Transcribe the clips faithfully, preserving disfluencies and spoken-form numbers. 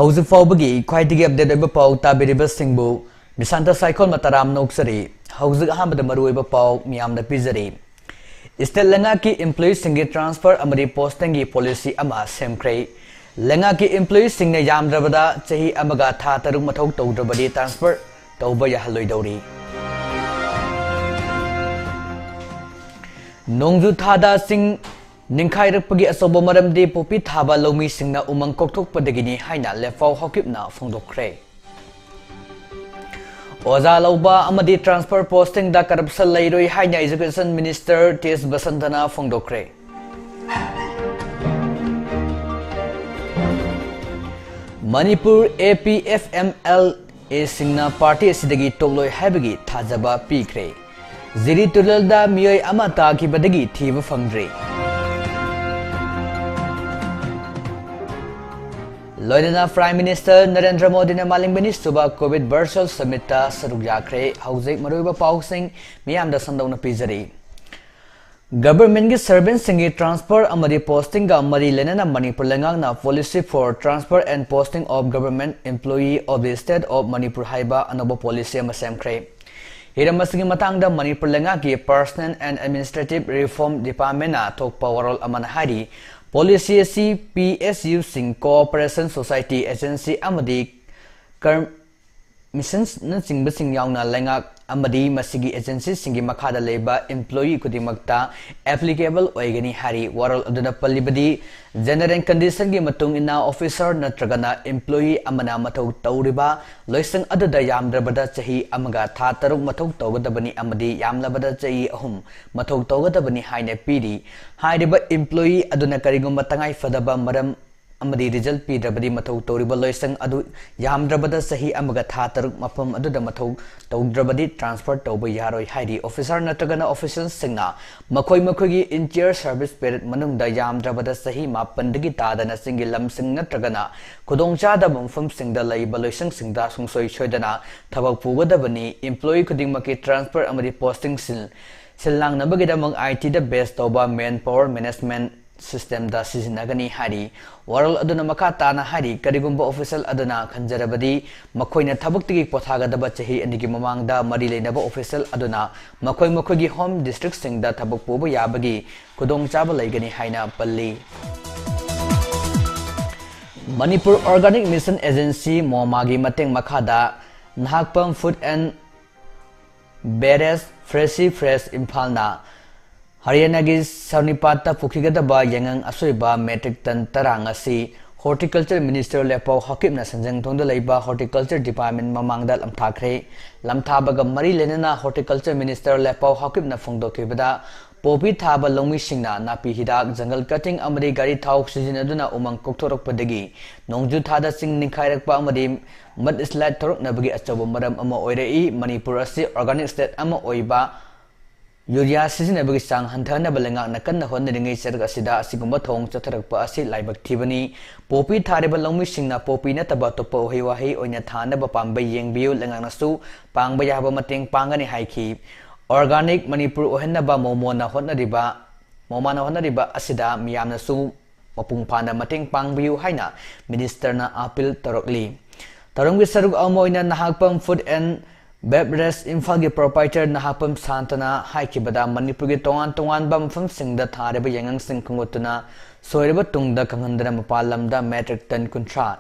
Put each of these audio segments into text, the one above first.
ꯍꯧꯖꯤꯛ ꯐꯥꯎꯕꯒꯤ ꯈ꯭ꯋꯥꯏꯗꯒꯤ ꯑꯞꯗꯦꯠ ꯑꯣꯏꯕ ꯄꯥꯎ ꯇꯥꯕꯤꯔꯤꯕꯁꯤꯡꯕꯨ ꯕꯤꯁꯥꯟꯇ ꯁꯥꯏꯈꯣꯜ ꯃꯇꯔꯥꯝ ꯅꯣꯛꯆꯔꯤ꯫ ꯍꯧꯖꯤꯛ ꯑꯍꯥꯟꯕꯗ ꯃꯔꯨꯑꯣꯏꯕ ꯄꯥꯎ ꯃꯤꯌꯥꯝꯗ ꯄꯤꯖꯔꯤ꯫ ꯏꯁꯇꯦꯠ ꯂꯩꯉꯥꯛꯀꯤ ꯏꯝꯄ꯭ꯂꯣꯌꯤꯁꯤꯡꯒꯤ ꯇ꯭ꯔꯥꯟꯁꯐꯔ ꯑꯃꯗꯤ ꯄꯣꯁꯇꯤꯡꯒꯤ ꯄꯣꯂꯤꯁꯤ ꯑꯃ ꯁꯦꯝꯈ꯭ꯔꯦ꯫ ꯂꯩꯉꯥꯛꯀꯤ ꯏꯝꯄ꯭ꯂꯣꯌꯤꯁꯤꯡꯅ ꯌꯥꯝꯗ꯭ꯔꯕꯗ ꯆꯍꯤ ꯑꯃꯒ ꯊꯥ ꯇꯔꯨꯛ ꯃꯊꯧ ꯇꯧꯗ꯭ꯔꯕꯗꯤ ꯇ꯭ꯔꯥꯟꯁꯐꯔ ꯇꯧꯕ ꯌꯥꯍꯜꯂꯣꯏꯗꯧꯔꯤ꯫ ꯅꯣꯡꯖꯨ ꯊꯥꯗ ꯆꯤꯡ ꯅꯤꯡꯈꯥꯏꯔꯛꯄꯒꯤ ꯑꯆꯧꯕ ꯃꯔꯝꯗꯤ ꯄꯣꯄꯤ ꯊꯥꯕ ꯂꯧꯃꯤꯁꯤꯡꯅ ꯎꯃꯪ ꯀꯣꯛꯊꯣꯛꯄꯗꯒꯤꯅꯤ ꯍꯥꯏꯅ ꯂꯦꯐꯥꯎ ꯍꯥꯎꯀꯤꯞꯅ ꯐꯣꯡꯗꯣꯛꯈ꯭ꯔꯦ꯫ ꯑꯣꯖꯥ ꯂꯧꯕ ꯑꯃꯗꯤ ꯇ꯭ꯔꯥꯟꯁꯐꯔ ꯄꯣꯁꯇꯤꯡꯗ ꯀꯔꯞꯁꯟ ꯂꯩꯔꯣꯏ ꯍꯥꯏꯅ ꯏꯖꯨꯀꯦꯁꯟ ꯃꯤꯅꯤꯁꯇꯔ ꯇꯤ ꯑꯦꯁ ꯕꯁꯟꯇꯅ ꯐꯣꯡꯗꯣꯛꯈ꯭ꯔꯦ꯫ Manipur A P F M L ꯑꯦꯁꯤꯡꯅ ꯄꯥꯔꯇꯤ ꯑꯁꯤꯗꯒꯤ ꯇꯣꯛꯂꯣꯏ ꯍꯥꯏꯕꯒꯤ ꯊꯥꯖꯕ ꯄꯤꯈ꯭ꯔꯦ꯫ ꯖꯤꯔꯤ ꯇꯨꯔꯦꯜꯗ ꯃꯤꯑꯣꯏ ꯑꯃ ꯇꯥꯈꯤꯕꯗꯒꯤ ꯊꯤꯕ ꯐꯪꯗ꯭ꯔꯤ꯫ ꯂꯣꯏꯅꯅ ꯄ꯭ꯔꯥꯏꯝ ꯃꯤꯅꯤꯁꯇꯔ ꯅꯔꯦꯟꯗ꯭ꯔ ꯃꯣꯗꯤꯅ ꯃꯥꯂꯦꯝ ꯑꯅꯤꯁꯨꯕ ꯀꯣꯚꯤꯗ ꯚꯔꯆꯨꯋꯦꯜ ꯁꯃꯤꯠꯇ ꯁꯔꯨꯛ ꯌꯥꯈ꯭ꯔꯦ꯫ ꯍꯧꯖꯤꯛ ꯃꯔꯨꯑꯣꯏꯕ ꯄꯥꯎꯁꯤꯡ ꯃꯤꯌꯥꯝꯗ ꯁꯟꯗꯣꯛꯅ ꯄꯤꯖꯔꯤ꯫ ꯒꯚꯔꯟꯃꯦꯟꯠꯀꯤ ꯁꯔꯚꯦꯟꯠꯁꯤꯡꯒꯤ ꯇ꯭ꯔꯥꯟꯁꯐꯔ ꯑꯃꯗꯤ ꯄꯣꯁꯇꯤꯡꯒ ꯃꯔꯤ ꯂꯩꯅꯅ ꯃꯅꯤꯄꯨꯔ ꯂꯩꯉꯥꯛꯅ Policy for Transfer and Posting of Government Employee of the State of Manipur ꯍꯥꯏꯕ ꯑꯅꯧꯕ ꯄꯣꯂꯤꯁꯤ ꯑꯃ ꯁꯦꯝꯈ꯭ꯔꯦ꯫ ꯍꯤꯔꯝ ꯑꯁꯤꯒꯤ ꯃꯇꯥꯡꯗ ꯃꯅꯤꯄꯨꯔ ꯂꯩꯉꯥꯛꯀꯤ Personnel and Administrative Reform Department ꯅ ꯊꯣꯛꯄ ꯋꯥꯔꯣꯜ ꯑꯃꯅ ꯍꯥꯏꯔꯤ, ꯄꯣꯂꯤꯁꯤ ꯑꯁꯤ ꯄꯤ ꯑꯦꯁ ꯌꯨꯁꯤꯡ, ꯀꯣꯑꯣꯄꯔꯦꯁꯟ ꯁꯣꯁꯥꯏꯇꯤ, ꯑꯦꯖꯦꯟꯁꯤ ꯑꯃꯗꯤ ꯀꯔ-, ꯃꯤꯁꯟꯁꯅꯆꯤꯡꯕꯁꯤꯡ ꯌꯥꯎꯅ ꯂꯩꯉꯥꯛ ꯑꯃꯗꯤ ꯃꯁꯤꯒꯤ ꯑꯦꯖꯦꯟꯁꯤꯁꯤꯡꯒꯤ ꯃꯈꯥꯗ ꯂꯩꯕ ꯏꯝꯄ꯭ꯂꯣꯌꯤ ꯈꯨꯗꯤꯡꯃꯛꯇ ꯑꯦꯄ꯭ꯂꯤꯀꯦꯕꯜ ꯑꯣꯏꯒꯅꯤ ꯍꯥꯏꯔꯤ꯫ ꯋꯥꯔꯣꯜ ꯑꯗꯨꯅ ꯄꯜꯂꯤꯕꯗꯤ, ꯖꯦꯅꯔꯦꯜ ꯀꯟꯗꯤꯁꯟꯒꯤ ꯃꯇꯨꯡ ꯏꯟꯅ ꯑꯣꯐꯤꯁꯥꯔ ꯅꯠꯇ꯭ꯔꯒꯅ ꯏꯝꯄ꯭ꯂꯣꯌꯤ ꯑꯃꯅ ꯃꯊꯧ ꯇꯧꯔꯤꯕ ꯂꯣꯏꯁꯪ ꯑꯗꯨꯗ ꯌꯥꯝꯗ꯭ꯔꯕꯗ ꯆꯍꯤ ꯑꯃꯒ ꯊꯥ ꯇꯔꯨꯛ ꯃꯊꯧ ꯇꯧꯒꯗꯕꯅꯤ ꯑꯃꯗꯤ ꯌꯥꯝꯂꯕꯗ ꯆꯍꯤ ꯑꯍꯨꯝ ꯃꯊꯧ ꯇꯧꯒꯗꯕꯅꯤ ꯍꯥꯏꯅ ꯄꯤꯔꯤ꯫ ꯍꯥꯏꯔꯤꯕ ꯏꯝꯄ꯭ꯂꯣꯌꯤ ꯑꯗꯨꯅ ꯀꯔꯤꯒꯨꯝꯕ ꯇꯉꯥꯏꯐꯗꯕ ꯃꯔꯝ ꯑꯃꯗꯤ ꯔꯤꯖꯜꯠ ꯄꯤꯗ꯭ꯔꯕꯗꯤ ꯃꯊꯧ ꯇꯧꯔꯤꯕ ꯂꯣꯏꯁꯪ ꯑꯗꯨ ꯌꯥꯝꯗ꯭ꯔꯕꯗ ꯆꯍꯤ ꯑꯃꯒ ꯊꯥ ꯇꯔꯨꯛ ꯃꯐꯝ ꯑꯗꯨꯗ ꯃꯊꯧ ꯇꯧꯗ꯭ꯔꯕꯗꯤ ꯇ꯭ꯔꯥꯟꯁꯐꯔ ꯇꯧꯕ ꯌꯥꯔꯣꯏ ꯍꯥꯏꯔꯤ꯫ ꯑꯣꯐꯤꯁꯥꯔ ꯅꯠꯇ꯭ꯔꯒꯅ ꯑꯣꯐꯤꯁꯦꯜꯁꯤꯡꯅ ꯃꯈꯣꯏ ꯃꯈꯣꯏꯒꯤ ꯏꯟꯇꯤꯌꯔ ꯁꯔꯚꯤꯁ ꯄꯤꯔꯤꯌꯗ ꯃꯅꯨꯡꯗ ꯌꯥꯝꯗ꯭ꯔꯕꯗ ꯆꯍꯤ ꯃꯥꯄꯟꯗꯒꯤ ꯇꯥꯗꯅ ꯆꯤꯡꯒꯤ ꯂꯝꯁꯤꯡ ꯅꯠꯇ꯭ꯔꯒꯅ ꯈꯨꯗꯣꯡꯆꯥꯗꯕ ꯃꯐꯝꯁꯤꯡꯗ ꯂꯩꯕ ꯂꯣꯏꯁꯪꯁꯤꯡꯗ ꯁꯨꯡꯁꯣꯏ ꯁꯣꯏꯗꯅ ꯊꯕꯛ ꯄꯨꯒꯗꯕꯅꯤ꯫ ꯏꯝꯄ꯭ꯂꯣꯌꯤ ꯈꯨꯗꯤꯡꯃꯛꯀꯤ ꯇ꯭ꯔꯥꯟꯁꯐꯔ ꯑꯃꯗꯤ ꯄꯣꯁꯇꯤꯡ ꯁꯤꯜ, ꯁꯤꯜ ꯂꯥꯡꯅꯕꯒꯤꯗꯃꯛ ꯑꯥꯏ ꯇꯤꯗ ꯕꯦꯖ ꯇꯧꯕ ꯃꯦꯟ ꯄꯥꯋꯔ ꯃꯦꯅꯦꯖꯃꯦꯟꯠ systemꯗ ꯁꯤꯖꯤꯟꯅꯒꯅꯤ ꯍꯥꯏꯔꯤ꯫ ꯋꯥꯔꯣꯜ ꯑꯗꯨꯅ ꯃꯈꯥ ꯇꯥꯅ ꯍꯥꯏꯔꯤ, ꯀꯔꯤꯒꯨꯝꯕ official ꯑꯗꯨꯅ ꯈꯟꯖꯔꯕꯗꯤ ꯃꯈꯣꯏꯅ ꯊꯕꯛꯇꯒꯤ ꯄꯣꯊꯥꯒꯗꯕ ꯆꯍꯤ ꯑꯅꯤꯒꯤ ꯃꯃꯥꯡꯗ ꯃꯔꯤ ꯂꯩꯅꯕ official ꯑꯗꯨꯅ ꯃꯈꯣꯏ ꯃꯈꯣꯏꯒꯤ home districtꯁꯤꯡꯗ ꯊꯕꯛ ꯄꯨꯕ ꯌꯥꯕꯒꯤ ꯈꯨꯗꯣꯡꯆꯥꯕ ꯂꯩꯒꯅꯤ ꯍꯥꯏꯅ ꯄꯜꯂꯤ꯫ Manipur Organic Mission Agency, MOMAꯒꯤ ꯃꯇꯦꯡ ꯃꯈꯥꯗ Nahakpam Food and Beverage Freshly Fresh ꯏꯝꯐꯥꯜꯅ ꯍꯔꯤꯌꯥꯅꯥꯒꯤ ꯁꯣꯅꯤꯄꯥꯠꯇ ꯄꯨꯈꯤꯒꯗꯕ ꯌꯥꯏꯉꯪ ꯑꯁꯣꯏꯕ metric ton ꯇꯔꯥ ꯉꯁꯤ Horticulture Minister ꯂꯦꯄꯥꯎ ꯍꯥꯀꯤꯞꯅ ꯁꯟꯖꯦꯡꯊꯣꯡꯗ ꯂꯩꯕ Horticulture Department ꯃꯃꯥꯡꯗ ꯂꯝꯊꯥꯈ꯭ꯔꯦ꯫ ꯂꯝꯊꯥꯕꯒ ꯃꯔꯤ ꯂꯩꯅꯅ Horticulture Minister ꯂꯦꯄꯥꯎ ꯍꯥꯀꯤꯞꯅ ꯐꯣꯡꯗꯣꯛꯈꯤꯕꯗ, ꯄꯣꯄꯤ ꯊꯥꯕ ꯂꯧꯃꯤꯁꯤꯡꯅ ꯅꯥꯄꯤ ꯍꯤꯗꯥꯛ, jungle cutting ꯑꯃꯗꯤ ꯒꯥꯔꯤ ꯊꯥꯎ ꯁꯤꯖꯤꯟꯅꯗꯨꯅ ꯎꯃꯪ ꯀꯣꯛꯊꯣꯔꯛꯄꯗꯒꯤ ꯅꯣꯡꯖꯨ ꯊꯥꯗ ꯆꯤꯡ ꯅꯤꯡꯈꯥꯏꯔꯛꯄ ꯑꯃꯗꯤ mudslide ꯊꯣꯔꯛꯅꯕꯒꯤ ꯑꯆꯧꯕ ꯃꯔꯝ ꯑꯃ ꯑꯣꯏꯔꯛꯏ꯫ ꯃꯅꯤꯄꯨꯔ ꯑꯁꯤ organic state ꯑꯃ ꯑꯣꯏꯕ ꯌꯨꯔꯤꯌꯥ ꯁꯤꯖꯤꯟꯅꯕꯒꯤ ꯆꯥꯡ ꯍꯟꯊꯍꯟꯅꯕ ꯂꯩꯉꯥꯛꯅ ꯀꯟꯅ ꯍꯣꯠꯅꯔꯤꯉꯩ ꯆꯔꯛ ꯑꯁꯤꯗ ꯑꯁꯤꯒꯨꯝꯕ ꯊꯧꯑꯣꯡ ꯆꯠꯊꯔꯛꯄ ꯑꯁꯤ ꯂꯥꯏꯕꯛ ꯊꯤꯕꯅꯤ꯫ ꯄꯣꯄꯤ ꯊꯥꯔꯤꯕ ꯂꯧꯃꯤꯁꯤꯡꯅ ꯄꯣꯄꯤ ꯅꯠꯇꯕ ꯑꯇꯣꯞꯄ ꯎꯍꯩ ꯋꯥꯍꯩ ꯑꯣꯏꯅ ꯊꯥꯅꯕ ꯄꯥꯝꯕꯩ ꯌꯦꯡꯕꯤꯌꯨ꯫ ꯂꯩꯉꯥꯛꯅꯁꯨ ꯄꯥꯡꯕ ꯌꯥꯕ ꯃꯇꯦꯡ ꯄꯥꯡꯒꯅꯤ ꯍꯥꯏꯈꯤ꯫ Organic ꯃꯅꯤꯄꯨꯔ ꯑꯣꯏꯍꯟꯅꯕ ꯃꯣꯃꯣꯅ ꯍꯣꯠꯅꯔꯤꯕ, ꯃꯣꯃꯥꯅ ꯍꯣꯠꯅꯔꯤꯕ ꯑꯁꯤꯗ ꯃꯤꯌꯥꯝꯅꯁꯨ ꯃꯄꯨꯡ ꯐꯥꯅ ꯃꯇꯦꯡ ꯄꯥꯡꯕꯤꯌꯨ ꯍꯥꯏꯅ Ministerꯅ appeal ꯇꯧꯔꯛꯂꯤ꯫ ꯊꯧꯔꯝꯒꯤ ꯁꯔꯨꯛ ꯑꯃ ꯑꯣꯏꯅ ꯅꯍꯥꯛꯄꯝ Food and Beverage ꯏꯝꯐꯥꯜꯒꯤ proprietor ꯅꯍꯥꯛꯄꯝ ꯁꯥꯟꯇꯅ ꯍꯥꯏꯈꯤꯕꯗ, ꯃꯅꯤꯄꯨꯔꯒꯤ ꯇꯣꯉꯥꯟ ꯇꯣꯉꯥꯟꯕ ꯃꯐꯝꯁꯤꯡꯗ ꯊꯥꯔꯤꯕ ꯌꯥꯏꯉꯪꯁꯤꯡ ꯈꯣꯝꯒꯠꯇꯨꯅ ꯁꯣꯏꯔꯕ ꯇꯨꯡꯗ ꯈꯪꯍꯟꯗꯅ ꯃꯄꯥꯟ ꯂꯝꯗ metric ton ꯀꯨꯟꯊ꯭ꯔꯥ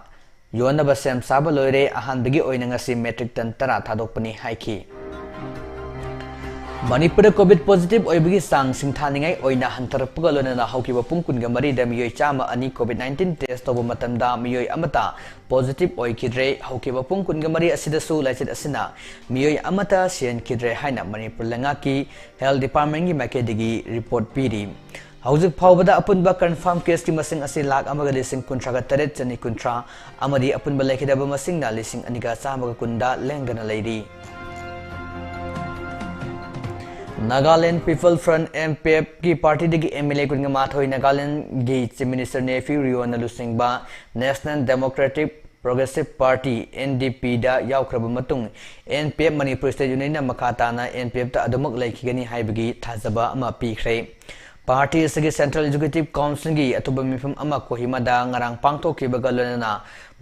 ꯌꯣꯟꯅꯕ ꯁꯦꯝ ꯁꯥꯕ ꯂꯣꯏꯔꯦ꯫ ꯑꯍꯥꯟꯕꯒꯤ ꯑꯣꯏꯅ ꯉꯁꯤ metric ton ꯇꯔꯥ ꯊꯥꯗꯣꯛꯄꯅꯤ ꯍꯥꯏꯈꯤ꯫ ꯃꯅꯤꯄꯨꯔꯗ COVID positive ꯑꯣꯏꯕꯒꯤ ꯆꯥꯡ ꯁꯤꯡꯊꯥꯅꯤꯡꯉꯥꯏ ꯑꯣꯏꯅ ꯍꯟꯊꯔꯛꯄꯒ ꯂꯣꯏꯅꯅ ꯍꯧꯈꯤꯕ ꯄꯨꯡ ꯀꯨꯟꯒ ꯃꯔꯤꯗ ꯃꯤꯑꯣꯏ ꯆꯥꯝꯃ ꯑꯅꯤ COVID nineteen test ꯇꯧꯕ ꯃꯇꯝꯗ ꯃꯤꯑꯣꯏ ꯑꯃꯠꯇ positive ꯑꯣꯏꯈꯤꯗ꯭ꯔꯦ꯫ ꯍꯧꯈꯤꯕ ꯄꯨꯡ ꯀꯨꯟꯒ ꯃꯔꯤ ꯑꯁꯤꯗꯁꯨ ꯂꯥꯏꯆꯠ ꯑꯁꯤꯅ ꯃꯤꯑꯣꯏ ꯑꯃꯠꯇ ꯁꯤꯍꯟꯈꯤꯗ꯭ꯔꯦ ꯍꯥꯏꯅ ꯃꯅꯤꯄꯨꯔ ꯂꯩꯉꯥꯛꯀꯤ Health Departmentꯀꯤ ꯃꯥꯏꯀꯩꯗꯒꯤ report ꯄꯤꯔꯤ꯫ ꯍꯧꯖꯤꯛ ꯐꯥꯎꯕꯗ ꯑꯄꯨꯟꯕ confirm caseꯀꯤ ꯃꯁꯤꯡ ꯑꯁꯤ ꯂꯥꯈ ꯑꯃꯒ ꯂꯤꯁꯤꯡ ꯀꯨꯟꯊ꯭ꯔꯥꯒ ꯇꯔꯦꯠ ꯆꯅꯤ ꯀꯨꯟꯊ꯭ꯔꯥ ꯑꯃꯗꯤ ꯑꯄꯨꯟꯕ ꯂꯩꯈꯤꯗꯕ ꯃꯁꯤꯡꯅ ꯂꯤꯁꯤꯡ ꯑꯅꯤꯒ ꯆꯥꯝꯃꯒ ꯀꯨꯟꯗ ꯂꯦꯡꯗꯅ ꯂꯩꯔꯤ꯫ Nagaland People Front, NPFꯀꯤ partyꯗꯒꯤ MLA ꯀꯨꯟꯃꯥꯊꯣꯏ Nagalandꯒꯤ Chief Minister Neiphiu Rioꯅ ꯂꯨꯆꯤꯡꯕ National Democratic Progressive Party, NDPꯗ ꯌꯥꯎꯈ꯭ꯔꯕ ꯃꯇꯨꯡ, NPF Manipur State Unitꯅ ꯃꯈꯥ ꯇꯥꯅ NPFꯇ ꯑꯗꯨꯃꯛ ꯂꯩꯈꯤꯒꯅꯤ ꯍꯥꯏꯕꯒꯤ ꯊꯥꯖꯕ ꯑꯃ ꯄꯤꯈ꯭ꯔꯦ꯫ ꯄꯥꯔꯇꯤ ꯑꯁꯤꯒꯤ Central Executive Councilꯒꯤ ꯑꯇꯣꯞꯄ ꯃꯤꯐꯝ ꯑꯃ ꯀꯣꯍꯤꯃꯥꯗ ꯉꯔꯥꯡ ꯄꯥꯡꯊꯣꯛꯈꯤꯕꯒ ꯂꯣꯏꯅꯅ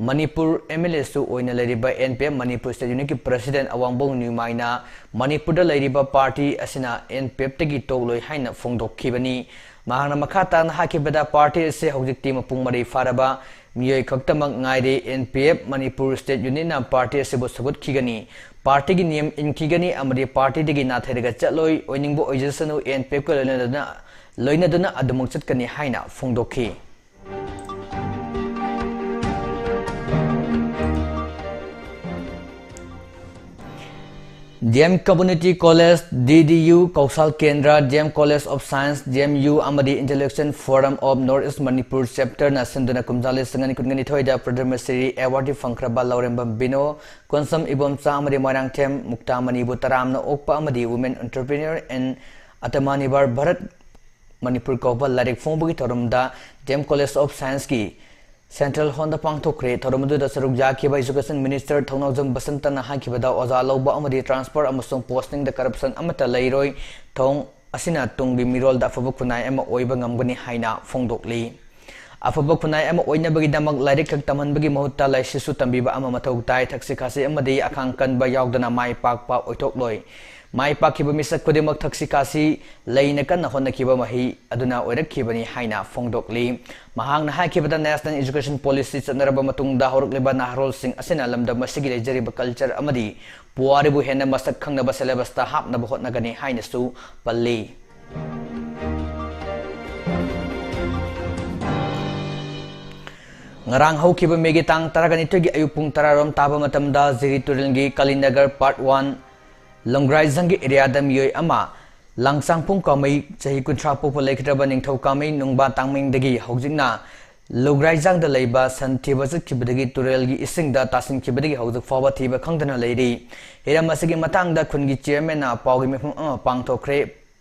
ꯃꯅꯤꯄꯨꯔ MLAꯁꯨ ꯑꯣꯏꯅ ꯂꯩꯔꯤꯕ NPF ꯃꯅꯤꯄꯨꯔ State Unitꯀꯤ President ꯑꯋꯥꯡꯕꯧ ꯅ꯭ꯌꯨꯃꯥꯏꯅ ꯃꯅꯤꯄꯨꯔꯗ ꯂꯩꯔꯤꯕ ꯄꯥꯔꯇꯤ ꯑꯁꯤꯅ NPFꯇꯒꯤ ꯇꯣꯛꯂꯣꯏ ꯍꯥꯏꯅ ꯐꯣꯡꯗꯣꯛꯈꯤꯕꯅꯤ꯫ ꯃꯍꯥꯛꯅ ꯃꯈꯥ ꯇꯥꯅ ꯍꯥꯏꯈꯤꯕꯗ, ꯄꯥꯔꯇꯤ ꯑꯁꯤ ꯍꯧꯖꯤꯛꯇꯤ ꯃꯄꯨꯡ ꯃꯔꯩ ꯐꯥꯔꯕ ꯃꯤꯑꯣꯏ ꯈꯛꯇꯃꯛ ꯉꯥꯏꯔꯦ꯫ NPF ꯃꯅꯤꯄꯨꯔ State Unitꯅ ꯄꯥꯔꯇꯤ ꯑꯁꯤꯕꯨ ꯁꯧꯒꯠꯈꯤꯒꯅꯤ, ꯄꯥꯔꯇꯤꯒꯤ ꯅꯤꯌꯝ ꯏꯟꯈꯤꯒꯅꯤ ꯑꯃꯗꯤ ꯄꯥꯔꯇꯤꯗꯒꯤ ꯅꯥꯊꯩꯔꯒ ꯆꯠꯂꯣꯏ꯫ ꯑꯣꯏꯅꯤꯡꯕ ꯑꯣꯏꯖꯁꯅꯨ, NPFꯀ ꯂꯣꯏꯅꯗꯨꯅ, ꯂꯣꯏꯅꯗꯨꯅ ꯑꯗꯨꯃꯛ ꯆꯠꯀꯅꯤ ꯍꯥꯏꯅ ꯐꯣꯡꯗꯣꯛꯈꯤ꯫ DM Community College, DDU, ꯀꯧꯁꯥꯜ ꯀꯦꯟꯗ꯭ꯔ, DM College of Science, DMU, ꯑꯃꯗꯤ Intellectual Forum of North East Manipur Chapterꯅ ꯁꯤꯟꯗꯨꯅ ꯀꯨꯝꯖꯥ ꯂꯤꯁꯤꯡ ꯑꯅꯤ ꯀꯨꯟꯒ ꯅꯤꯊꯣꯏꯗ ꯄ꯭ꯔꯗꯃ ꯁ꯭ꯔꯤ ꯑꯦꯋꯥꯔꯗ ꯐꯪꯈ꯭ꯔꯕ ꯂꯧꯔꯦꯝꯕꯝ ꯕꯤꯅꯣ, ꯀꯣꯟꯁꯝ ꯏꯕꯣꯝꯆꯥ ꯑꯃꯗꯤ ꯃꯣꯏꯔꯥꯡꯊꯦꯝ ꯃꯨꯛꯇꯥꯃꯅꯤꯕꯨ ꯇꯔꯥꯝꯅ ꯑꯣꯛꯄ ꯑꯃꯗꯤ Women Entrepreneur and ꯑꯇꯃꯥꯅꯤꯕꯥꯔ Bharat Manipur ꯀꯧꯕ ꯂꯥꯏꯔꯤꯛ ꯐꯣꯡꯕꯒꯤ ꯊꯧꯔꯝꯗ DM College of Scienceꯀꯤ Central Hallꯗ ꯄꯥꯡꯊꯣꯛꯈ꯭ꯔꯦ꯫ ꯊꯧꯔꯝ ꯑꯗꯨꯗ ꯁꯔꯨꯛ ꯌꯥꯈꯤꯕ Education Minister ꯊꯧꯅꯥꯎꯖꯝ ꯕꯁꯟꯇꯅ ꯍꯥꯏꯈꯤꯕꯗ, ꯑꯣꯖꯥ ꯂꯧꯕ ꯑꯃꯗꯤ transfer ꯑꯃꯁꯨꯡ postingꯗ corruption ꯑꯃꯠꯇ ꯂꯩꯔꯣꯏ꯫ ꯊꯧꯑꯣꯡ ꯑꯁꯤꯅ ꯇꯨꯡꯒꯤ ꯃꯤꯔꯣꯜꯗ ꯑꯐꯕ ꯈꯨꯟꯅꯥꯏ ꯑꯃ ꯑꯣꯏꯕ ꯉꯝꯒꯅꯤ ꯍꯥꯏꯅ ꯐꯣꯡꯗꯣꯛꯂꯤ꯫ ꯑꯐꯕ ꯈꯨꯟꯅꯥꯏ ꯑꯃ ꯑꯣꯏꯅꯕꯒꯤꯗꯃꯛ ꯂꯥꯏꯔꯤꯛ ꯈꯛ ꯇꯝꯍꯟꯕꯒꯤ ꯃꯍꯨꯠꯇ ꯂꯥꯏꯁꯨꯁꯨ ꯇꯝꯕꯤꯕ ꯑꯃ ꯃꯊꯧ ꯇꯥꯏ꯫ ꯊꯛꯁꯤ ꯈꯥꯁꯤ ꯑꯃꯗꯤ ꯑꯈꯥꯡ ꯀꯟꯕ ꯌꯥꯎꯗꯅ ꯃꯥꯏ ꯄꯥꯛꯄ ꯑꯣꯏꯊꯣꯛꯂꯣꯏ꯫ ꯃꯥꯏ ꯄꯥꯛꯈꯤꯕ ꯃꯤꯁꯛ ꯈꯨꯗꯤꯡꯃꯛ ꯊꯛꯁꯤ ꯈꯥꯁꯤ ꯂꯩꯅ ꯀꯟꯅ ꯍꯣꯠꯅꯈꯤꯕ ꯃꯍꯩ ꯑꯗꯨꯅ ꯑꯣꯏꯔꯛꯈꯤꯕꯅꯤ ꯍꯥꯏꯅ ꯐꯣꯡꯗꯣꯛꯂꯤ꯫ ꯃꯍꯥꯛꯅ ꯍꯥꯏꯈꯤꯕꯗ, National Education Policy ꯆꯠꯅꯔꯕ ꯃꯇꯨꯡꯗ ꯍꯧꯔꯛꯂꯤꯕ ꯅꯍꯥꯔꯣꯜꯁꯤꯡ ꯑꯁꯤꯅ ꯂꯝꯗꯝ ꯑꯁꯤꯒꯤ ꯂꯩꯖꯔꯤꯕ culture ꯑꯃꯗꯤ ꯄꯨꯋꯥꯔꯤꯕꯨ ꯍꯦꯟꯅ ꯃꯁꯛ ꯈꯪꯅꯕ syllabusꯇ ꯍꯥꯞꯅꯕ ꯍꯣꯠꯅꯒꯅꯤ ꯍꯥꯏꯅꯁꯨ ꯄꯜꯂꯤ꯫ ꯉꯔꯥꯡ ꯍꯧꯈꯤꯕ ꯃꯦꯒꯤ ꯇꯥꯡ ꯇꯔꯥꯒ ꯅꯤꯊꯣꯏꯒꯤ ꯑꯌꯨꯛ ꯄꯨꯡ ꯇꯔꯥꯔꯣꯝ ꯇꯥꯕ ꯃꯇꯝꯗ ꯖꯤꯔꯤ ꯇꯨꯔꯦꯜꯒꯤ ꯀꯥꯂꯤꯅꯒꯔ Part One ꯂꯣꯡꯒ꯭ꯔꯥꯏꯖꯪꯒꯤ areaꯗ ꯃꯤꯑꯣꯏ ꯑꯃ ꯂꯥꯡꯁꯥꯡꯄꯨꯡ ꯀꯥꯃꯩ, ꯆꯍꯤ ꯀꯨꯟꯊ꯭ꯔꯥ ꯄꯣꯛꯄ ꯂꯩꯈꯤꯗ꯭ꯔꯕ ꯅꯤꯡꯊꯧ ꯀꯥꯃꯩ ꯅꯨꯡꯕꯥ ꯇꯥꯡꯃꯤꯡꯗꯒꯤ ꯍꯧꯖꯤꯛꯅ ꯂꯣꯡꯒ꯭ꯔꯥꯏꯖꯥꯡꯗ ꯂꯩꯕ ꯁꯟ ꯊꯤꯕ ꯆꯠꯈꯤꯕꯗꯒꯤ ꯇꯨꯔꯦꯜꯒꯤ ꯏꯁꯤꯡꯗ ꯇꯥꯁꯤꯟꯈꯤꯕꯗꯒꯤ ꯍꯧꯖꯤꯛ ꯐꯥꯎꯕ ꯊꯤꯕ ꯈꯪꯗꯅ ꯂꯩꯔꯤ꯫ ꯍꯤꯔꯝ ꯑꯁꯤꯒꯤ ꯃꯇꯥꯡꯗ ꯈꯨꯟꯒꯤ chairmanꯅ ꯄꯥꯎꯒꯤ ꯃꯤꯐꯝ ꯑꯃ ꯄꯥꯡꯊꯣꯛꯈ꯭ꯔꯦ꯫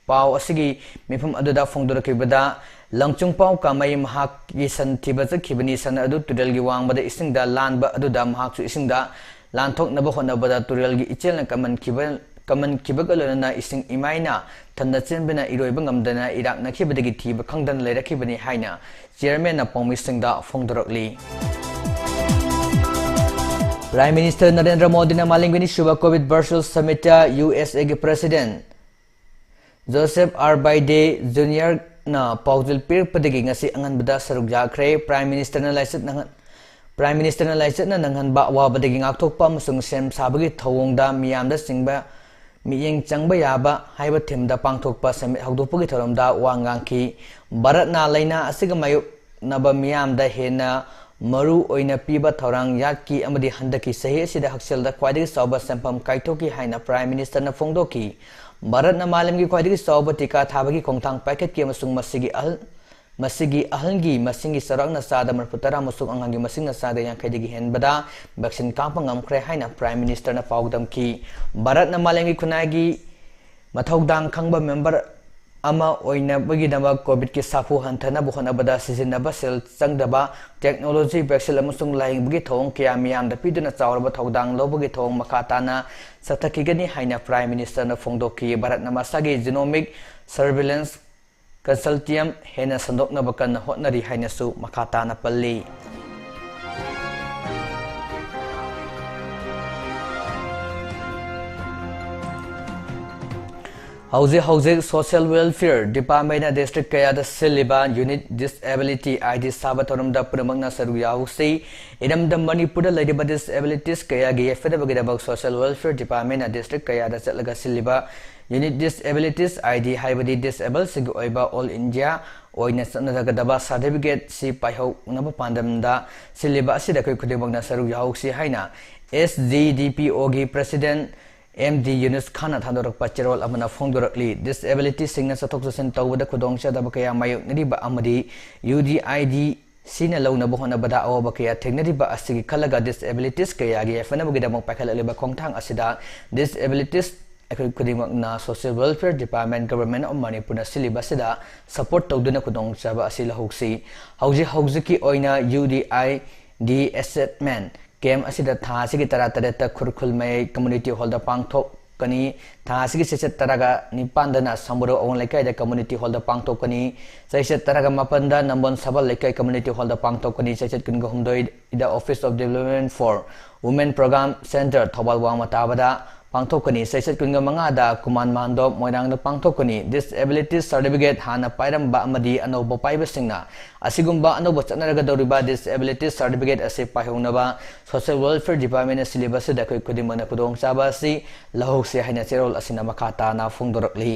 ꯄꯥꯎ ꯑꯁꯤꯒꯤ ꯃꯤꯐꯝ ꯑꯗꯨꯗ ꯐꯣꯡꯗꯣꯔꯛꯈꯤꯕꯗ, ꯂꯪꯆꯨꯡꯄꯥꯎ ꯀꯥꯃꯩ ꯃꯍꯥꯛꯀꯤ ꯁꯟ ꯊꯤꯕ ꯆꯠꯈꯤꯕꯅꯤ꯫ ꯁꯟ ꯑꯗꯨ ꯇꯨꯔꯦꯜꯒꯤ ꯋꯥꯡꯃꯗ ꯏꯁꯤꯡꯗ ꯂꯥꯟꯕ ꯑꯗꯨꯗ ꯃꯍꯥꯛꯁꯨ ꯏꯁꯤꯡꯗ ꯂꯥꯟꯊꯣꯛꯅꯕ ꯍꯣꯠꯅꯕꯗ ꯇꯨꯔꯦꯜꯒꯤ ꯏꯆꯦꯜꯅ ꯀꯟꯃꯟꯈꯤꯕ, ꯀꯝꯃꯟꯈꯤꯕꯒ ꯂꯣꯏꯅꯅ ꯏꯁꯤꯡ ꯏꯃꯥꯏꯅ ꯊꯟꯅ ꯆꯦꯟꯕꯅ ꯏꯔꯣꯏꯕ ꯉꯝꯗꯅ ꯏꯔꯥꯛꯅꯈꯤꯕꯗꯒꯤ ꯊꯤꯕ ꯈꯪꯗꯅ ꯂꯩꯔꯛꯈꯤꯕꯅꯤ ꯍꯥꯏꯅ ꯆꯤꯌꯔꯃꯦꯟꯅ ꯄꯥꯎꯃꯤꯁꯤꯡꯗ ꯐꯣꯡꯗꯣꯔꯛꯂꯤ꯫ ꯄ꯭ꯔꯥꯏꯝ ꯃꯤꯅꯤꯁꯇꯔ ꯅꯔꯦꯟꯗ꯭ꯔ ꯃꯣꯗꯤꯅ ꯃꯥꯂꯦꯝꯒꯤ ꯑꯅꯤꯁꯨꯕ ꯀꯣꯚꯤꯗ ꯚꯔꯆꯨꯑꯦꯜ ꯁꯃꯤꯠꯇ ꯌꯨ ꯑꯦꯁ ꯑꯦꯒꯤ ꯄ꯭ꯔꯁꯤꯗꯦꯟꯠ ꯖꯣꯁꯦꯐ ꯑꯥꯔ ꯕꯥꯏꯗꯦ ꯖꯨꯅꯤꯌꯔꯅ ꯄꯥꯎꯖꯦꯜ ꯄꯤꯔꯛꯄꯗꯒꯤ ꯉꯁꯤ ꯑꯉꯟꯕꯗ ꯁꯔꯨꯛ ꯌꯥꯈ꯭ꯔꯦ꯫ ꯄ꯭ꯔꯥꯏꯝ ꯃꯤꯅꯤꯁꯇꯔꯅ ꯂꯥꯏꯆꯠ ꯅꯪꯍꯟ-, ꯄ꯭ꯔꯥꯏꯝ ꯃꯤꯅꯤꯁꯇꯔꯅ ꯂꯥꯏꯆꯠꯅ ꯅꯪꯍꯟꯕ ꯑꯋꯥꯕꯗꯒꯤ ꯉꯥꯛꯊꯣꯛꯄ ꯑꯃꯁꯨꯡ ꯁꯦꯝ ꯁꯥꯕꯒꯤ ꯊꯧꯑꯣꯡꯗ ꯃꯤꯌꯥꯝꯗ ꯆꯤꯡꯕ ꯃꯤꯠꯌꯦꯡ ꯆꯪꯕ ꯌꯥꯕ ꯍꯥꯏꯕ ꯊꯤꯝꯗ ꯄꯥꯡꯊꯣꯛꯄ ꯁꯃꯤꯠ ꯍꯧꯗꯣꯛꯄꯒꯤ ꯊꯧꯔꯝꯗ ꯋꯥ ꯉꯥꯡꯈꯤ꯫ ꯚꯥꯔꯠꯅ ꯂꯥꯏꯅꯥ ꯑꯁꯤꯒ ꯃꯥꯌꯣꯛꯅꯕ ꯃꯤꯌꯥꯝꯗ ꯍꯦꯟꯅ ꯃꯔꯨ ꯑꯣꯏꯅ ꯄꯤꯕ ꯊꯧꯔꯥꯡ ꯌꯥꯠꯈꯤ ꯑꯃꯗꯤ ꯍꯟꯗꯛꯀꯤ ꯆꯍꯤ ꯑꯁꯤꯗ ꯍꯛꯁꯦꯜꯗ ꯈ꯭ꯋꯥꯏꯗꯒꯤ ꯆꯥꯎꯕ ꯁꯦꯟꯐꯝ ꯀꯥꯏꯊꯣꯛꯈꯤ ꯍꯥꯏꯅ ꯄ꯭ꯔꯥꯏꯝ ꯃꯤꯅꯤꯁꯇꯔꯅ ꯐꯣꯡꯗꯣꯛꯈꯤ꯫ ꯚꯥꯔꯠꯅ ꯃꯥꯂꯦꯝꯒꯤ ꯈ꯭ꯋꯥꯏꯗꯒꯤ ꯆꯥꯎꯕ ꯇꯤꯀꯥ ꯊꯥꯕꯒꯤ ꯈꯣꯡꯊꯥꯡ ꯄꯥꯏꯈꯠꯈꯤ ꯑꯃꯁꯨꯡ ꯃꯁꯤꯒꯤ ꯑꯍꯜ, ꯃꯁꯤꯒꯤ ꯑꯍꯜꯒꯤ ꯃꯁꯤꯡꯒꯤ ꯆꯥꯎꯔꯥꯛꯅ ꯆꯥꯗ ꯃꯔꯤꯐꯨ ꯇꯔꯥ ꯑꯃꯁꯨꯡ ꯑꯉꯥꯡꯒꯤ ꯃꯁꯤꯡꯅ ꯆꯥꯗ ꯌꯥꯡꯈꯩꯗꯒꯤ ꯍꯦꯟꯕꯗ ꯚꯦꯛꯁꯤꯟ ꯀꯥꯞꯄ ꯉꯝꯈ꯭ꯔꯦ ꯍꯥꯏꯅ ꯄ꯭ꯔꯥꯏꯝ ꯃꯤꯅꯤꯁꯇꯔꯅ ꯄꯥꯎꯗꯝꯈꯤ꯫ ꯚꯥꯔꯠꯅ ꯃꯥꯂꯦꯝꯒꯤ ꯈꯨꯟꯅꯥꯏꯒꯤ ꯃꯊꯧꯗꯥꯡ ꯈꯪꯕ ꯃꯦꯝꯕꯔ ꯑꯃ ꯑꯣꯏꯅꯕꯒꯤꯗꯃꯛ ꯀꯣꯚꯤꯗꯀꯤ ꯁꯥꯐꯨ ꯍꯟꯊꯅꯕ ꯍꯣꯠꯅꯕꯗ ꯁꯤꯖꯤꯟꯅꯕ ꯁꯦꯜ ꯆꯪꯗꯕ ꯇꯦꯛꯅꯣꯂꯣꯖꯤ, ꯚꯦꯛꯁꯤꯟ ꯑꯃꯁꯨꯡ ꯂꯥꯌꯦꯡꯕꯒꯤ ꯊꯧꯑꯣꯡ ꯀꯌꯥ ꯃꯤꯌꯥꯝꯗ ꯄꯤꯗꯨꯅ ꯆꯥꯎꯔꯕ ꯊꯧꯗꯥꯡ ꯂꯧꯕꯒꯤ ꯊꯧꯑꯣꯡ ꯃꯈꯥ ꯇꯥꯅ ꯆꯠꯊꯈꯤꯒꯅꯤ ꯍꯥꯏꯅ ꯄ꯭ꯔꯥꯏꯝ ꯃꯤꯅꯤꯁꯇꯔꯅ ꯐꯣꯡꯗꯣꯛꯈꯤ꯫ ꯚꯥꯔꯠꯅ ꯃꯁꯥꯒꯤ ꯖꯤꯅꯣꯃꯤꯛ ꯁꯔꯚꯤꯂꯦꯟꯁ ꯀꯟꯁꯣꯔꯇꯤꯌꯝ ꯍꯦꯟꯅ ꯁꯟꯗꯣꯛꯅꯕ ꯀꯟꯅ ꯍꯣꯠꯅꯔꯤ ꯍꯥꯏꯅꯁꯨ ꯃꯈꯥ ꯇꯥꯅ ꯄꯜꯂꯤ꯫ ꯍꯧꯖꯤꯛ ꯍꯧꯖꯤꯛ ꯁꯣꯁꯤꯌꯦꯜ ꯋꯦꯜꯐꯤꯌꯔ ꯗꯤꯄꯥꯔꯠꯃꯦꯟꯅ ꯗꯤꯁꯇ꯭ꯔꯤꯛ ꯀꯌꯥꯗ ꯁꯤꯜꯂꯤꯕ ꯌꯨꯅꯤꯠ ꯗꯤꯁꯑꯦꯕꯤꯂꯤꯇꯤ ꯑꯥꯏ ꯗꯤ ꯁꯥꯕ ꯊꯧꯔꯝꯗ ꯄꯨꯝꯅꯃꯛꯅ ꯁꯔꯨꯛ ꯌꯥꯍꯧꯁꯤ꯫ ꯏꯔꯝꯗꯝ ꯃꯅꯤꯄꯨꯔꯗ ꯂꯩꯔꯤꯕ ꯗꯤꯁꯑꯦꯕꯤꯂꯤꯇꯤꯁ ꯀꯌꯥꯒꯤ ꯌꯥꯏꯐꯅꯕꯒꯤꯗꯃꯛ ꯁꯣꯁꯤꯌꯦꯜ ꯋꯦꯜꯐꯤꯌꯔ ꯗꯤꯄꯥꯔꯠꯃꯦꯟꯅ ꯗꯤꯁꯇ꯭ꯔꯤꯛ ꯀꯌꯥꯗ ꯆꯠꯂꯒ ꯁꯤꯜꯂꯤꯕ ꯌꯨꯅꯤꯠ ꯗꯤꯁꯑꯦꯕꯤꯂꯤꯇꯤꯁ ꯑꯥꯏ ꯗꯤ, ꯍꯥꯏꯕꯗꯤ ꯗꯤꯁꯑꯦꯕꯜꯁꯤꯡꯒꯤ ꯑꯣꯏꯕ ꯑꯣꯜ ꯏꯟꯗꯤꯌꯥ ꯑꯣꯏꯅ ꯆꯠꯅꯔꯒꯗꯕ ꯁꯥꯔꯇꯤꯐꯤꯀꯦꯠꯁꯤ ꯄꯥꯏꯍꯧꯅꯕ ꯄꯥꯟꯗꯝꯗ ꯁꯤꯜꯂꯤꯕ ꯑꯁꯤꯗ ꯑꯩꯈꯣꯏ ꯈꯨꯗꯤꯡꯃꯛꯅ ꯁꯔꯨꯛ ꯌꯥꯍꯧꯁꯤ ꯍꯥꯏꯅ ꯑꯦꯁ ꯖꯤ ꯗꯤ ꯄꯤ ꯑꯣꯒꯤ ꯄ꯭ꯔꯁꯤꯗꯦꯟꯠ ꯑꯦꯝ ꯗꯤ ꯌꯨꯅꯨꯁ ꯈꯥꯟꯅ ꯊꯥꯗꯣꯔꯛꯄ ꯆꯦꯔꯣꯜ ꯑꯃꯅ ꯐꯣꯡꯗꯣꯔꯛꯂꯤ꯫ ꯗꯤꯁꯑꯦꯕꯤꯂꯤꯇꯤꯁꯤꯡꯅ ꯆꯠꯊꯣꯛ ꯆꯠꯁꯤꯟ ꯇꯧꯕꯗ ꯈꯨꯗꯣꯡꯆꯥꯗꯕ ꯀꯌꯥ ꯃꯥꯌꯣꯛꯅꯔꯤꯕ ꯑꯃꯗꯤ ꯌꯨ ꯗꯤ ꯑꯥꯏ ꯗꯤ ꯁꯤꯅ ꯂꯧꯅꯕ ꯍꯣꯠꯅꯕꯗ ꯑꯋꯥꯕ ꯀꯌꯥ ꯊꯦꯡꯅꯔꯤꯕ ꯑꯁꯤꯒꯤ ꯈꯜꯂꯒ ꯗꯤꯁꯑꯦꯕꯤꯂꯤꯇꯤꯁ ꯀꯌꯥꯒꯤ ꯌꯥꯏꯐꯅꯕꯒꯤꯗꯃꯛ ꯄꯥꯏꯈꯠꯂꯛꯂꯤꯕ ꯈꯣꯡꯊꯥꯡ ꯑꯁꯤꯗ ꯗꯤꯁꯑꯦꯕꯤꯂꯤꯇꯤꯁ ꯑꯩꯈꯣꯏ ꯈꯨꯗꯤꯡꯃꯛꯅ Social Welfare Department, Government of ꯃꯅꯤꯄꯨꯔꯅ ꯁꯤꯜꯂꯤꯕ ꯑꯁꯤꯗ ꯁꯄꯣꯔꯠ ꯇꯧꯗꯨꯅ ꯈꯨꯗꯣꯡꯆꯥꯕ ꯑꯁꯤ ꯂꯧꯍꯧꯁꯤ꯫ ꯍꯧꯖꯤꯛ ꯍꯧꯖꯤꯛꯀꯤ ꯑꯣꯏꯅ U D I D assessment camp ꯑꯁꯤꯗ ꯊꯥ ꯑꯁꯤꯒꯤ ꯇꯔꯥꯇꯔꯦꯠꯇ ꯈꯨꯔꯈꯨꯜ ꯃꯌꯥꯏ ꯀꯝꯃ꯭ꯌꯨꯅꯤꯇꯤ ꯍꯣꯜꯗ ꯄꯥꯡꯊꯣꯛ ꯀꯅꯤ꯫ ꯊꯥ ꯑꯁꯤꯒꯤ ꯆꯩꯆꯠ ꯇꯔꯥꯒ ꯅꯤꯄꯥꯟꯗꯅ ꯁꯃꯨꯔꯧ ꯑꯋꯥꯡ ꯂꯩꯀꯥꯏꯗ community hall ꯗ ꯄꯥꯡꯊꯣꯛꯀꯅꯤ꯫ ꯆꯩꯆꯠ ꯇꯔꯥꯒ ꯃꯥꯄꯟꯗ ꯅꯝꯕꯣꯜ ꯁꯕꯜ ꯂꯩꯀꯥꯏ community hall ꯗ ꯄꯥꯡꯊꯣꯛꯀꯅꯤ꯫ ꯆꯩꯆꯠ ꯀꯨꯟꯒ ꯍꯨꯝꯗꯣꯏꯗ Office of Development for Women Program Center, Thoubal ꯋꯥꯡꯃ ꯇꯥꯕꯗ ꯄꯥꯡꯊꯣꯛꯀꯅꯤ꯫ ꯆꯩꯆꯠ ꯀꯨꯟꯒ ꯃꯉꯥꯗ ꯀꯨꯃꯥꯟ ꯃꯥꯟꯗꯣꯞ ꯃꯣꯏꯔꯥꯡꯗ ꯄꯥꯡꯊꯣꯛꯀꯅꯤ꯫ Disability certificate ꯍꯥꯟꯅ ꯄꯥꯏꯔꯝꯕ ꯑꯃꯗꯤ ꯑꯅꯧꯕ ꯄꯥꯏꯕꯁꯤꯡꯅ ꯑꯁꯤꯒꯨꯝꯕ ꯑꯅꯧꯕ ꯆꯠꯅꯔꯒꯗꯧꯔꯤꯕ disability certificate ꯑꯁꯤ ꯄꯥꯏꯍꯧꯅꯕ Social Welfare Department ꯅ ꯁꯤꯜꯂꯤꯕ ꯑꯁꯤꯗ ꯑꯩꯈꯣꯏ ꯈꯨꯗꯤꯡꯃꯛꯅ ꯈꯨꯗꯣꯡꯆꯥꯕ ꯑꯁꯤ ꯂꯧꯍꯧꯁꯤ ꯍꯥꯏꯅ ꯆꯦꯔꯣꯜ ꯑꯁꯤꯅ ꯃꯈꯥ ꯇꯥꯅ ꯐꯣꯡꯗꯣꯔꯛꯂꯤ꯫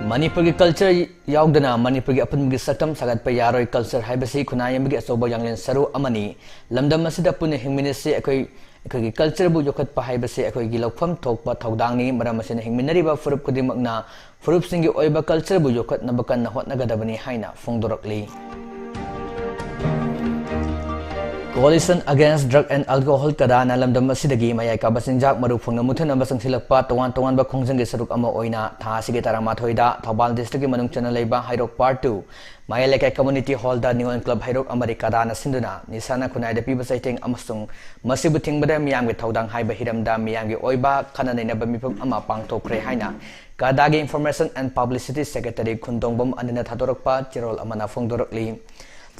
ꯃꯅꯤꯄꯨꯔꯒꯤ culture ꯌꯥꯎꯗꯅ ꯃꯅꯤꯄꯨꯔꯒꯤ ꯑꯄꯨꯟꯕꯒꯤ ꯁꯛꯇꯝ ꯁꯥꯒꯠꯄ ꯌꯥꯔꯣꯏ꯫ Culture ꯍꯥꯏꯕꯁꯤ ꯈꯨꯟꯅꯥꯏ ꯑꯃꯒꯤ ꯑꯆꯧꯕ ꯌꯥꯡꯂꯦꯟ ꯁꯔꯨ ꯑꯃꯅꯤ꯫ ꯂꯝꯗꯝ ꯑꯁꯤꯗ ꯄꯨꯟꯅ ꯍꯤꯡꯃꯤꯟꯅꯁꯤ꯫ ꯑꯩꯈꯣꯏ, ꯑꯩꯈꯣꯏꯒꯤ culture ꯕꯨ ꯌꯣꯛꯈꯠꯄ ꯍꯥꯏꯕꯁꯤ ꯑꯩꯈꯣꯏꯒꯤ ꯂꯧꯐꯝ ꯊꯣꯛꯄ ꯊꯧꯗꯥꯡꯅꯤ꯫ ꯃꯔꯝ ꯑꯁꯤꯅ ꯍꯤꯡꯃꯤꯟꯅꯔꯤꯕ ꯐꯨꯔꯨꯞ ꯈꯨꯗꯤꯡꯃꯛꯅ ꯐꯨꯔꯨꯞꯁꯤꯡꯒꯤ ꯑꯣꯏꯕ culture ꯕꯨ ꯌꯣꯛꯈꯠꯅꯕ ꯀꯟꯅ ꯍꯣꯠꯅꯒꯗꯕꯅꯤ ꯍꯥꯏꯅ ꯐꯣꯡꯗꯣꯔꯛꯂꯤ꯫ Coalition Against Drug and Alcohol, ꯀꯗꯥꯅ ꯂꯝꯗꯝ ꯑꯁꯤꯗꯒꯤ ꯃꯌꯥꯏ ꯀꯥꯕ ꯆꯤꯟꯖꯥꯛ ꯃꯔꯨ ꯐꯪꯅ ꯃꯨꯠꯊꯅꯕ ꯆꯪꯁꯤꯜꯂꯛꯄ ꯇꯣꯉꯥꯟ ꯇꯣꯉꯥꯟꯕ ꯈꯣꯡꯖꯪꯒꯤ ꯁꯔꯨꯛ ꯑꯃ ꯑꯣꯏꯅ ꯊꯥ ꯑꯁꯤꯒꯤ ꯇꯔꯥꯃꯥꯊꯣꯏꯗ ꯊꯧꯕꯥꯜ district ꯀꯤ ꯃꯅꯨꯡ ꯆꯟꯅ ꯂꯩꯕ ꯍꯩꯔꯣꯛ part two ꯃꯌꯥꯏ ꯂꯩꯀꯥꯏ community hall ꯗ ꯅꯤꯉꯣꯜ club ꯍꯩꯔꯣꯛ ꯑꯃꯗꯤ ꯀꯗꯥꯅ ꯁꯤꯟꯗꯨꯅ ꯅꯤꯁꯥꯅ ꯈꯨꯟꯅꯥꯏꯗ ꯄꯤꯕ ꯆꯩꯊꯦꯡ ꯑꯃꯁꯨꯡ ꯃꯁꯤꯕꯨ ꯊꯤꯡꯕꯗ ꯃꯤꯌꯥꯝꯒꯤ ꯊꯧꯗꯥꯡ ꯍꯥꯏꯕ ꯍꯤꯔꯝꯗ ꯃꯤꯌꯥꯝꯒꯤ ꯑꯣꯏꯕ ꯈꯟꯅ ꯅꯩꯅꯕ ꯃꯤꯐꯝ ꯑꯃ ꯄꯥꯡꯊꯣꯛꯈ꯭ꯔꯦ ꯍꯥꯏꯅ ꯀꯗꯥꯒꯤ Information and Publicity Secretary ꯈꯨꯟꯗꯣꯡꯕꯝ ꯑꯅꯤꯅ ꯊꯥꯗꯣꯔꯛꯄ ꯆꯦꯔꯣꯜ ꯑꯃꯅ ꯐꯣꯡꯗꯣꯔꯛꯂꯤ꯫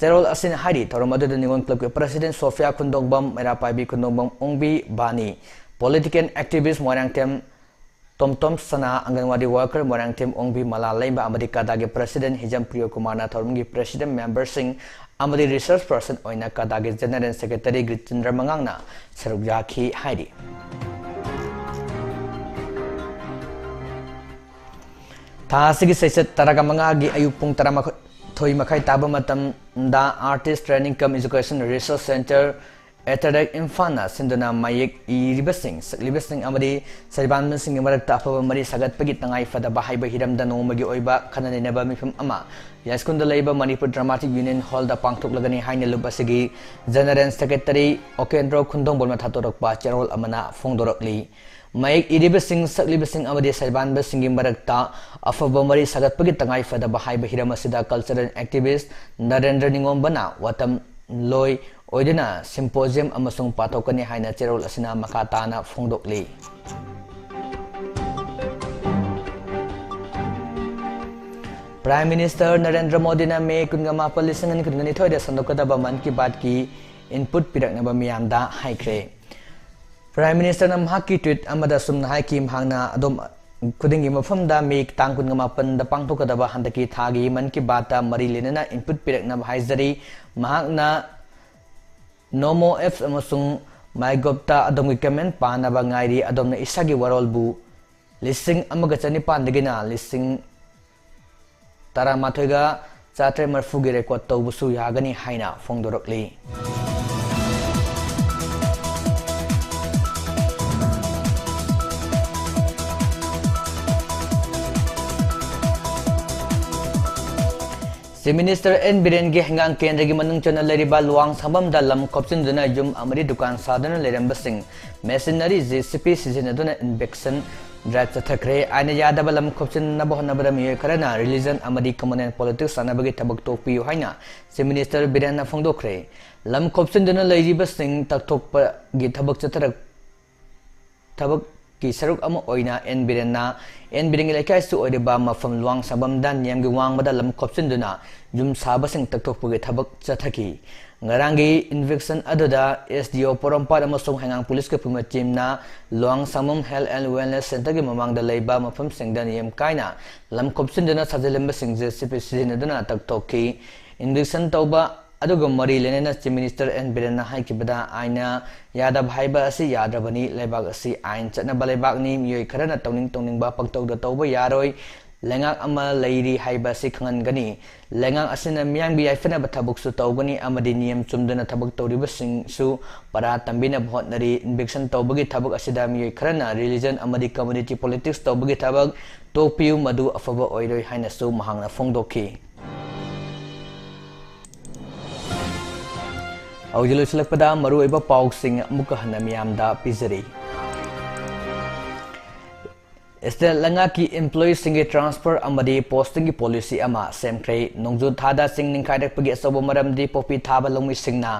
ꯆꯦꯔꯣꯜ ꯑꯁꯤꯅ ꯍꯥꯏꯔꯤ, ꯊꯧꯔꯝ ꯑꯗꯨꯗ ꯅꯤꯉꯣꯜ club ꯀꯤ president ꯁꯣꯐꯤꯌꯥ ꯈꯨꯟꯗꯣꯡꯕꯝ, ꯃꯩꯔꯥ ꯄꯥꯏꯕꯤ ꯈꯨꯟꯗꯣꯡꯕꯝ ꯑꯣꯡꯕꯤ ꯕꯥꯅꯤ, political activist ꯃꯣꯏꯔꯥꯡꯊꯦꯝ ꯇꯣꯝꯇꯣꯝ ꯁꯅꯥ, ꯑꯪꯒꯟꯋꯥꯗꯤ worker ꯃꯣꯏꯔꯥꯡꯊꯦꯝ ꯑꯣꯡꯕꯤ ꯃꯂꯥ ꯂꯩꯃ ꯑꯃꯗꯤ ꯀꯗꯥꯒꯤ president ꯍꯤꯖꯝ ꯄ꯭ꯔꯤꯌꯣ ꯀꯨꯃꯥꯔꯅ ꯊꯧꯔꯝꯒꯤ president member ꯁꯤꯡ ꯑꯃꯗꯤ resource person ꯑꯣꯏꯅ ꯀꯗꯥꯒꯤ general secretary ꯒꯤꯔꯤꯆꯟꯗ꯭ꯔ ꯃꯉꯥꯡꯅ ꯁꯔꯨꯛ ꯌꯥꯈꯤ ꯍꯥꯏꯔꯤ꯫ ꯊꯥ ꯑꯁꯤꯒꯤ ꯆꯩꯆꯠ ꯇꯔꯥꯒ ꯃꯉꯥꯒꯤ ꯑꯌꯨꯛ ꯄꯨꯡ ꯇꯔꯥꯃꯥꯊꯣꯏ ꯃꯈꯥꯏ ꯇꯥꯕ ꯃꯇꯝꯗ Artist Training cum Education Resource Center, ATAREC ꯏꯝꯐꯥꯜꯅ ꯁꯤꯟꯗꯨꯅ ꯃꯌꯦꯛ ꯏꯔꯤꯕꯁꯤꯡ, ꯁꯛꯂꯤꯕꯁꯤꯡ ꯑꯃꯗꯤ ꯁꯩꯕꯥꯟꯕꯁꯤꯡꯒꯤ ꯃꯔꯛꯇ ꯑꯐꯕ ꯃꯔꯤ ꯁꯥꯒꯠꯄꯒꯤ ꯇꯉꯥꯏ ꯐꯗꯕ ꯍꯥꯏꯕ ꯍꯤꯔꯝꯗ ꯅꯣꯡꯃꯒꯤ ꯑꯣꯏꯕ ꯈꯟꯅ ꯅꯩꯅꯕ ꯃꯤꯐꯝ ꯑꯃ ꯌꯥꯏꯁ꯭ꯀꯨꯜꯗ ꯂꯩꯕ ꯃꯅꯤꯄꯨꯔ Dramatic Union hall ꯗ ꯄꯥꯡꯊꯣꯛꯂꯒꯅꯤ ꯍꯥꯏꯅ ꯂꯨꯞ ꯑꯁꯤꯒꯤ general secretary ꯑꯣꯀꯦꯟꯗ꯭ꯔꯣ ꯈꯨꯟꯗꯣꯡꯕꯝꯅ ꯊꯥꯗꯣꯔꯛꯄ ꯆꯦꯔꯣꯜ ꯑꯃꯅ ꯐꯣꯡꯗꯣꯔꯛꯂꯤ꯫ ꯃꯌꯦꯛ ꯏꯔꯤꯕꯁꯤꯡ, ꯁꯛꯂꯤꯕꯁꯤꯡ ꯑꯃꯗꯤ ꯁꯩꯕꯥꯟꯕꯁꯤꯡꯒꯤ ꯃꯔꯛꯇ ꯑꯐꯕ ꯃꯔꯤ ꯁꯥꯒꯠꯄꯒꯤ ꯇꯉꯥꯏ ꯐꯗꯕ ꯍꯥꯏꯕ ꯍꯤꯔꯝ ꯑꯁꯤꯗ cultural activist ꯅꯔꯦꯟꯗ꯭ꯔ ꯅꯤꯉꯣꯝꯕꯅ ꯋꯥꯇꯝ ꯂꯣꯏ ꯑꯣꯏꯗꯨꯅ symposium ꯑꯃꯁꯨꯡ ꯄꯥꯊꯣꯛꯀꯅꯤ ꯍꯥꯏꯅ ꯆꯦꯔꯣꯜ ꯑꯁꯤꯅ ꯃꯈꯥ ꯇꯥꯅ ꯐꯣꯡꯗꯣꯛꯂꯤ꯫ Prime Minister ꯅꯔꯦꯟꯗ꯭ꯔ ꯃꯣꯗꯤꯅ ꯃꯦ ꯀꯨꯟꯒ ꯃꯥꯄꯟ, ꯂꯤꯁꯤꯡ ꯑꯅꯤ ꯀꯨꯟꯒ ꯅꯤꯊꯣꯏꯗ ꯁꯟꯗꯣꯛꯀꯗꯕ ꯃꯟ ꯀꯤ ꯕꯥꯠꯀꯤ input ꯄꯤꯔꯛꯅꯕ ꯃꯤꯌꯥꯝꯗ ꯍꯥꯏꯈ꯭ꯔꯦ꯫ Prime Ministerꯅ ꯃꯍꯥꯛꯀꯤ tweet ꯑꯃꯗ ꯑꯁꯨꯝꯅ ꯍꯥꯏꯈꯤ, ꯃꯍꯥꯛꯅ ꯑꯗꯣꯝ ꯈꯨꯗꯤꯡꯒꯤ ꯃꯐꯝꯗ ꯃꯦ ꯇꯥꯡ ꯀꯨꯟꯒ ꯃꯥꯄꯟꯗ ꯄꯥꯡꯊꯣꯛꯀꯗꯕ ꯍꯟꯗꯛꯀꯤ ꯊꯥꯒꯤ ꯃꯟ ꯀꯤ ꯕꯥꯠꯇ ꯃꯔꯤ ꯂꯩꯅꯅ input ꯄꯤꯔꯛꯅꯕ ꯍꯥꯏꯖꯔꯤ꯫ ꯃꯍꯥꯛꯅ Namo apps ꯑꯃꯁꯨꯡ MyGovꯇ ꯑꯗꯣꯝꯒꯤ comment ꯄꯥꯅꯕ ꯉꯥꯏꯔꯤ꯫ ꯑꯗꯣꯝꯅ ꯏꯁꯥꯒꯤ ꯋꯥꯔꯣꯜꯕꯨ ꯂꯤꯁꯤꯡ ꯑꯃꯒ ꯆꯅꯤꯄꯥꯟꯗꯒꯤꯅ ꯂꯤꯁꯤꯡ ꯇꯔꯥꯃꯥꯊꯣꯏꯒ ꯆꯥꯇ꯭ꯔꯦꯠ ꯃꯔꯤꯐꯨꯒꯤ record ꯇꯧꯕꯁꯨ ꯌꯥꯒꯅꯤ ꯍꯥꯏꯅ ꯐꯣꯡꯗꯣꯔꯛꯂꯤ꯫ Chief Minister ꯑꯦꯟ ꯕꯤꯔꯦꯟꯒꯤ ꯍꯩꯉꯥꯡ ꯀꯦꯟꯗ꯭ꯔꯒꯤ ꯃꯅꯨꯡ ꯆꯟꯅ ꯂꯩꯔꯤꯕ ꯂꯨꯋꯥꯡꯁꯥꯡꯕꯝꯗ ꯂꯝ ꯈꯣꯞꯆꯤꯟꯗꯨꯅ ꯌꯨꯝ ꯑꯃꯗꯤ ꯗꯨꯀꯥꯟ ꯁꯥꯗꯨꯅ ꯂꯩꯔꯝꯕꯁꯤꯡ machinery J C B ꯁꯤꯖꯤꯟꯅꯗꯨꯅ eviction drive ꯆꯠꯊꯈ꯭ꯔꯦ꯫ ꯑꯥꯏꯟꯅ ꯌꯥꯗꯕ ꯂꯝ ꯈꯣꯞꯆꯤꯟꯅꯕ ꯍꯣꯠꯅꯕꯗ ꯃꯤꯑꯣꯏ ꯈꯔꯅ religion ꯑꯃꯗꯤ communal politics ꯁꯥꯟꯅꯕꯒꯤ ꯊꯕꯛ ꯇꯣꯛꯄꯤꯌꯨ ꯍꯥꯏꯅ Chief Minister ꯕꯤꯔꯦꯟꯅ ꯐꯣꯡꯗꯣꯛꯈ꯭ꯔꯦ꯫ ꯂꯝ ꯈꯣꯞꯆꯤꯟꯗꯨꯅ ꯂꯩꯔꯤꯕꯁꯤꯡ ꯇꯛꯊꯣꯛꯄꯒꯤ ꯊꯕꯛ ꯆꯠꯊꯔꯛ-, ꯊꯕꯛꯀꯤ ꯁꯔꯨꯛ ꯑꯃ ꯑꯣꯏꯅ ꯑꯦꯟ ꯕꯤꯔꯦꯟꯅ, ꯑꯦꯟ ꯕꯤꯔꯦꯟꯒꯤ ꯂꯩꯀꯥꯏꯁꯨ ꯑꯣꯏꯔꯤꯕ ꯃꯐꯝ ꯂꯨꯋꯥꯡꯁꯥꯡꯕꯝꯗ ꯅꯤꯌꯝꯒꯤ ꯋꯥꯡꯃꯗ ꯂꯝ ꯈꯣꯞꯆꯤꯟꯗꯨꯅ ꯌꯨꯝ ꯁꯥꯕꯁꯤꯡ ꯇꯛꯊꯣꯛꯄꯒꯤ ꯊꯕꯛ ꯆꯠꯊꯈꯤ꯫ ꯉꯔꯥꯡꯒꯤ eviction ꯑꯗꯨꯗ S D O ꯄꯣꯔꯣꯝꯄꯥꯠ ꯑꯃꯁꯨꯡ ꯍꯩꯉꯥꯡ ꯄꯨꯂꯤꯁꯀꯤ ꯄꯨꯟꯕ teamꯅ ꯂꯨꯋꯥꯡꯁꯥꯡꯕꯝ Health and Wellness Centreꯒꯤ ꯃꯃꯥꯡꯗ ꯂꯩꯕ ꯃꯐꯝꯁꯤꯡꯗ ꯅꯤꯌꯝ ꯀꯥꯏꯅ ꯂꯝ ꯈꯣꯞꯆꯤꯟꯗꯨꯅ ꯁꯥꯖꯤꯜꯂꯝꯕꯁꯤꯡ J C B ꯁꯤꯖꯤꯟꯅꯗꯨꯅ ꯇꯛꯊꯣꯛꯈꯤ꯫ Eviction ꯇꯧꯕ ꯑꯗꯨꯒ ꯃꯔꯤ ꯂꯩꯅꯅ Chief Minister ꯑꯦꯟ ꯕꯤꯔꯦꯟꯅ ꯍꯥꯏꯈꯤꯕꯗ, ꯑꯥꯏꯟꯅ ꯌꯥꯗꯕ ꯍꯥꯏꯕ ꯑꯁꯤ ꯌꯥꯗ꯭ꯔꯕꯅꯤ꯫ ꯂꯩꯕꯥꯛ ꯑꯁꯤ ꯑꯥꯏꯟ ꯆꯠꯅꯕ ꯂꯩꯕꯥꯛꯅꯤ꯫ ꯃꯤꯑꯣꯏ ꯈꯔꯅ ꯇꯧꯅꯤꯡ ꯇꯧꯅꯤꯡꯕ ꯄꯪꯇꯧꯗ ꯇꯧꯕ ꯌꯥꯔꯣꯏ꯫ ꯂꯩꯉꯥꯛ ꯑꯃ ꯂꯩꯔꯤ ꯍꯥꯏꯕ ꯑꯁꯤ ꯈꯪꯍꯟꯒꯅꯤ꯫ ꯂꯩꯉꯥꯛ ꯑꯁꯤꯅ ꯃꯤꯌꯥꯝꯒꯤ ꯌꯥꯏꯐꯅꯕ ꯊꯕꯛꯁꯨ ꯇꯧꯒꯅꯤ ꯑꯃꯗꯤ ꯅꯤꯌꯝ ꯆꯨꯝꯗꯅ ꯊꯕꯛ ꯇꯧꯔꯤꯕꯁꯤꯡꯁꯨ ꯄꯔꯥ ꯇꯝꯕꯤꯅꯕ ꯍꯣꯠꯅꯔꯤ꯫ Eviction ꯇꯧꯕꯒꯤ ꯊꯕꯛ ꯑꯁꯤꯗ ꯃꯤꯑꯣꯏ ꯈꯔꯅ religion ꯑꯃꯗꯤ community politics ꯇꯧꯕꯒꯤ ꯊꯕꯛ ꯇꯣꯛꯄꯤꯌꯨ, ꯃꯗꯨ ꯑꯐꯕ ꯑꯣꯏꯔꯣꯏ ꯍꯥꯏꯅꯁꯨ ꯃꯍꯥꯛꯅ ꯐꯣꯡꯗꯣꯛꯈꯤ꯫ ꯍꯧꯖꯤꯛ ꯂꯣꯏꯁꯤꯜꯂꯛꯄꯗ ꯃꯔꯨꯑꯣꯏꯕ ꯄꯥꯎꯁꯤꯡ ꯑꯃꯨꯛꯀ ꯍꯟꯅ ꯃꯤꯌꯥꯝꯗ ꯄꯤꯖꯔꯤ꯫ ꯁ꯭ꯇꯦꯠ ꯂꯩꯉꯥꯛꯀꯤ ꯏꯝꯄ꯭ꯂꯣꯌꯤꯁꯤꯡꯒꯤ ꯇ꯭ꯔꯥꯟꯁꯐꯔ ꯑꯃꯗꯤ ꯄꯣꯁꯇꯤꯡꯒꯤ ꯄꯣꯂꯤꯁꯤ ꯑꯃ ꯁꯦꯝꯈ꯭ꯔꯦ꯫ ꯅꯣꯡꯖꯨ ꯊꯥꯗ ꯆꯤꯡ ꯅꯤꯡꯈꯥꯏꯔꯛꯄꯒꯤ ꯑꯆꯧꯕ ꯃꯔꯝꯗꯤ ꯄꯣꯄꯤ ꯊꯥꯕ ꯂꯧꯃꯤꯁꯤꯡꯅ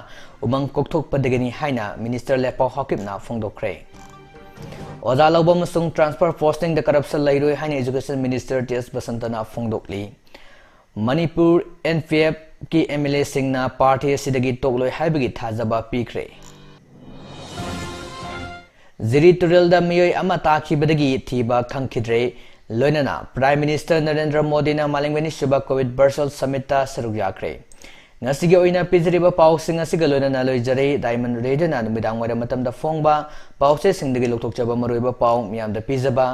ꯎꯃꯪ ꯀꯣꯛꯊꯣꯛꯄꯗꯒꯤꯅꯤ ꯍꯥꯏꯅ ꯃꯤꯅꯤꯁꯇꯔ ꯂꯦꯄꯥꯎ ꯍꯥꯀꯤꯞꯅ ꯐꯣꯡꯗꯣꯛꯈ꯭ꯔꯦ꯫ ꯑꯣꯖꯥ ꯂꯧꯕ ꯑꯃꯁꯨꯡ ꯇ꯭ꯔꯥꯟꯁꯐꯔ ꯄꯣꯁꯇꯤꯡꯗ ꯀꯔꯞꯁꯟ ꯂꯩꯔꯣꯏ ꯍꯥꯏꯅ ꯏꯖꯨꯀꯦꯁꯟ ꯃꯤꯅꯤꯁꯇꯔ ꯇꯤ ꯑꯦꯁ ꯕꯁꯟꯇꯅ ꯐꯣꯡꯗꯣꯛꯂꯤ꯫ ꯃꯅꯤꯄꯨꯔ ꯑꯦꯟ ꯄꯤ ꯑꯦꯐꯀꯤ ꯑꯦꯝ ꯑꯦꯜ ꯑꯦꯁꯤꯡꯅ ꯄꯥꯔꯇꯤ ꯑꯁꯤꯗꯒꯤ ꯇꯣꯛꯂꯣꯏ ꯍꯥꯏꯕꯒꯤ ꯊꯥꯖꯕ ꯄꯤꯈ꯭ꯔꯦ꯫ ꯖꯤꯔꯤ ꯇꯨꯔꯦꯜꯗ ꯃꯤꯑꯣꯏ ꯑꯃ ꯇꯥꯈꯤꯕꯗꯒꯤ ꯊꯤꯕ ꯈꯪꯈꯤꯗ꯭ꯔꯦ꯫ ꯂꯣꯏꯅꯅ ꯄ꯭ꯔꯥꯏꯝ ꯃꯤꯅꯤꯁꯇꯔ ꯅꯔꯦꯟꯗ꯭ꯔ ꯃꯣꯗꯤꯅ ꯃꯥꯂꯦꯝꯒꯤ ꯑꯅꯤꯁꯨꯕ ꯀꯣꯚꯤꯗ ꯚꯔꯆꯨꯑꯦꯜ ꯁꯃꯤꯠꯇ ꯁꯔꯨꯛ ꯌꯥꯈ꯭ꯔꯦ꯫ ꯉꯁꯤꯒꯤ ꯑꯣꯏꯅ ꯄꯤꯖꯔꯤꯕ ꯄꯥꯎꯁꯤꯡ ꯑꯁꯤꯒ ꯂꯣꯏꯅꯅ ꯂꯣꯏꯖꯔꯦ꯫ ꯗꯥꯏꯃꯟ ꯔꯦꯗꯤꯑꯣꯅ ꯅꯨꯃꯤꯗꯥꯡ ꯋꯥꯏꯔꯝ ꯃꯇꯝꯗ ꯐꯣꯡꯕ ꯄꯥꯎꯆꯦꯁꯤꯡꯗꯒꯤ ꯂꯧꯊꯣꯛꯆꯕ ꯃꯔꯨꯑꯣꯏꯕ ꯄꯥꯎ ꯃꯤꯌꯥꯝꯗ ꯄꯤꯖꯕ꯫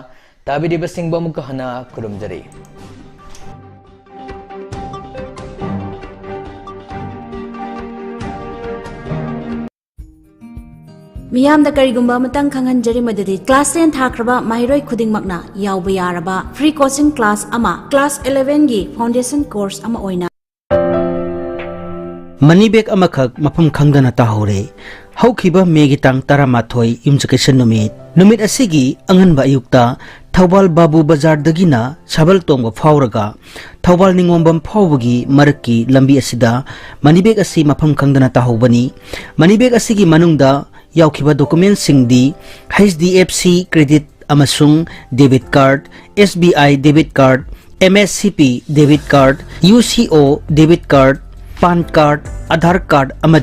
ꯇꯥꯕꯤꯔꯤꯕꯁꯤꯡꯕꯨ ꯑꯃꯨꯛꯀ ꯍꯟꯅ ꯈꯨꯔꯨꯝꯖꯔꯤ꯫ ꯃꯤꯌꯥꯝꯗ ꯀꯔꯤꯒꯨꯝꯕ ꯑꯃꯇꯪ ꯈꯪꯍꯟꯖꯔꯤ, ꯃꯗꯨꯗꯤ ꯀ꯭ꯂꯥꯁ ꯇꯦꯟ ꯊꯥꯈ꯭ꯔꯕ ꯃꯍꯩꯔꯣꯏ ꯈꯨꯗꯤꯡꯃꯛꯅ ꯌꯥꯎꯕ ꯌꯥꯔꯕ ꯐ꯭ꯔꯤ ꯀꯣꯆꯤꯡ ꯀ꯭ꯂꯥꯁ ꯑꯃ, ꯀ꯭ꯂꯥꯁ ꯏꯂꯦꯚꯦꯟꯒꯤ ꯐꯥꯎꯟꯗꯦꯁꯟ ꯀꯣꯔꯁ ꯑꯃ ꯑꯣꯏꯅ꯫ ꯃꯅꯤ ꯕꯦꯒ ꯑꯃꯈꯛ ꯃꯐꯝ ꯈꯪꯗꯅ ꯇꯥꯍꯧꯔꯦ꯫ ꯍꯧꯈꯤꯕ ꯃꯦꯒꯤ ꯇꯥꯡ ꯇꯔꯥꯃꯥꯊꯣꯏ, ꯌꯨꯝꯖꯀꯩꯁ ꯅꯨꯃꯤꯠ꯫ ꯅꯨꯃꯤꯠ ꯑꯁꯤꯒꯤ ꯑꯉꯟꯕ ꯑꯌꯨꯛꯇ ꯊꯧꯕꯥꯜ ꯕꯥꯕꯨ ꯕꯖꯥꯔꯗꯒꯤꯅ ꯁꯥꯕꯜ ꯇꯣꯡꯕ ꯐꯥꯎꯔꯒ ꯊꯧꯕꯥꯜ ꯅꯤꯉꯣꯝꯕꯝ ꯐꯥꯎꯕꯒꯤ ꯃꯔꯛꯀꯤ ꯂꯝꯕꯤ ꯑꯁꯤꯗ ꯃꯅꯤ ꯕꯦꯒ ꯑꯁꯤ ꯃꯐꯝ ꯈꯪꯗꯅ ꯇꯥꯍꯧꯕꯅꯤ꯫ ꯃꯅꯤ ꯕꯦꯒ ꯑꯁꯤꯒꯤ ꯃꯅꯨꯡꯗ ꯌꯥꯎꯈꯤꯕ ꯗꯣꯀꯨꯃꯦꯟꯁꯤꯡꯗꯤ H D F C credit ꯑꯃꯁꯨꯡ debit card, S B I debit card, M S C P debit card, U C O debit card, PAN card, Aadhaar card ꯑꯃꯗꯤ